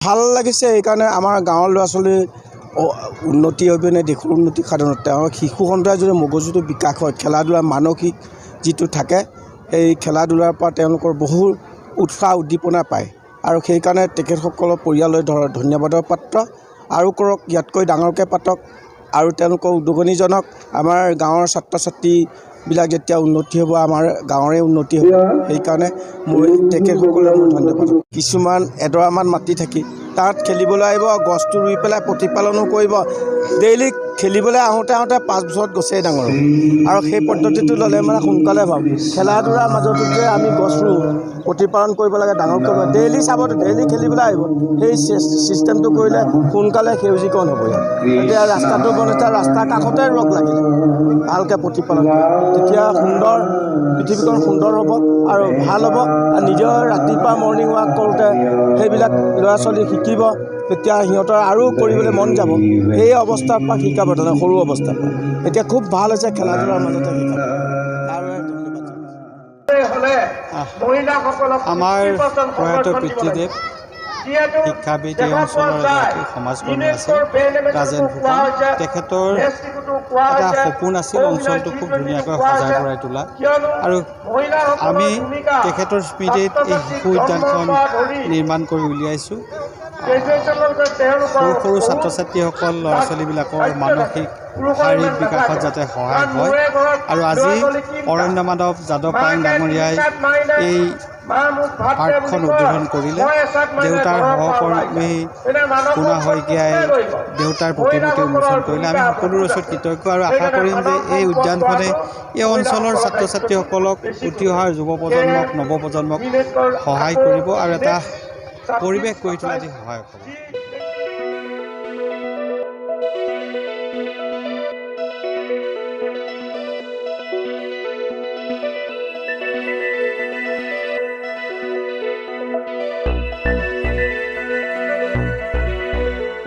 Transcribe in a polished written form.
ভাল লাগিছে। এইকাৰণে আমাৰ গাঁৱৰ ল'ৰা ছোৱালীৰ উন্নতি অবিহনে দেশৰ উন্নতি সাধনত তেওঁ শিশু সন্তাই যদি মগজুটো বিকাশ হয়, খেলা ধূলা মানসিক যিটো থাকে, সেই খেলা ধূলাৰ পৰা তেওঁলোকৰ বহু উৎসাহ উদ্দীপনা পায় আৰু সেইকাৰণে তেখেতসকলৰ পৰিয়াললৈ ধন্যবাদৰ পাত্ৰ। আৰু কৰক, ইয়াতকৈ ডাঙৰকৈ পাতক আৰু তেওঁলোকৰ উদগনি জনাওক। আমাৰ গাঁৱৰ ছাত্ৰ ছাত্ৰীবিলাক যেতিয়া উন্নতি হ'ব, আমাৰ গাঁৱৰে উন্নতি হ'ব। সেইকাৰণে মই তেখেতসকললৈ মই ধন্যবাদ। কিছুমান এডৰামান মাটি থাকি তাত খেলিবলৈ আহিব, গছটো ৰুই পেলাই প্ৰতিপালনো কৰিব। ডেইলি খেলিবলৈ আহোঁতে আহোঁতে 5 বছৰত গছেই ডাঙৰ হ'ব আৰু সেই পদ্ধতিটো ল'লে মানে সোনকালে পাম। খেলা ধূলাৰ মাজতো যে আমি গছ ৰুওঁ, প্ৰতিপালন কৰিব লাগে, ডাঙৰ কৰিব, ডেইলি চাব, ডেইলি খেলিবলৈ আহিব। সেই ছিষ্টেমটো কৰিলে সোনকালে সেউজীকৰণ হ'ব ইয়াত। এতিয়া ৰাস্তাটো বনাইছে, ৰাস্তাৰ কাষতে ৰুৱক লাগিলে, ভালকৈ প্ৰতিপালন কৰি, তেতিয়া সুন্দৰ পৃথিৱীখন সুন্দৰ হ'ব আৰু ভাল হ'ব। আৰু নিজৰ ৰাতিপুৱা মৰ্ণিং ৱাক কৰোঁতে সেইবিলাক ল'ৰা ছোৱালী শিকিব, তেতিয়া সিহঁতৰ আৰু কৰিবলৈ মন যাব। সেই অৱস্থাৰ পৰা শিকাব, তাৰমানে সৰু অৱস্থাৰ পৰা। এতিয়া খুব ভাল হৈছে, খেলা ধূলাৰ মাজতে শিকাব। তাৰ বাবে ধন্যবাদ জনাইছোঁ। আমাৰ প্ৰয়াত পিতৃদেৱ শিক্ষাবিদ, এই অঞ্চলৰ এগৰাকী সমাজকৰ্মী আছিল ৰাজেন ফুকন। তেখেতৰ এটা সপোন আছিল অঞ্চলটো খুব ধুনীয়াকৈ সজাই পৰাই তোলা আৰু আমি তেখেতৰ স্মৃতিত এই শিশু উদ্যানখন নিৰ্মাণ কৰি উলিয়াইছোঁ। সৰু সৰু ছাত্ৰ ছাত্ৰীসকল, ল'ৰা ছোৱালীবিলাকৰ মানসিক শাৰীৰিক বিকাশত যাতে সহায় হয়। আৰু আজি অৰণ্য মানৱ যাদৱ পায়েং ডাঙৰীয়াই এই পাৰ্কখন উদ্বোধন কৰিলে। দেউতাৰ সহকৰ্মী পোনা শইকীয়াই দেউতাৰ প্ৰতিমূৰ্তি উন্মোচন কৰিলে। আমি সকলোৰে ওচৰত কৃতজ্ঞ আৰু আশা কৰিম যে এই উদ্যানখনে এই অঞ্চলৰ ছাত্ৰ ছাত্ৰীসকলক, উঠি অহা যুৱ প্ৰজন্মক, নৱপ্ৰজন্মক সহায় কৰিব আৰু এটা পৰিৱেশ গঢ়ি তোলাত সহায়ক হ'ব।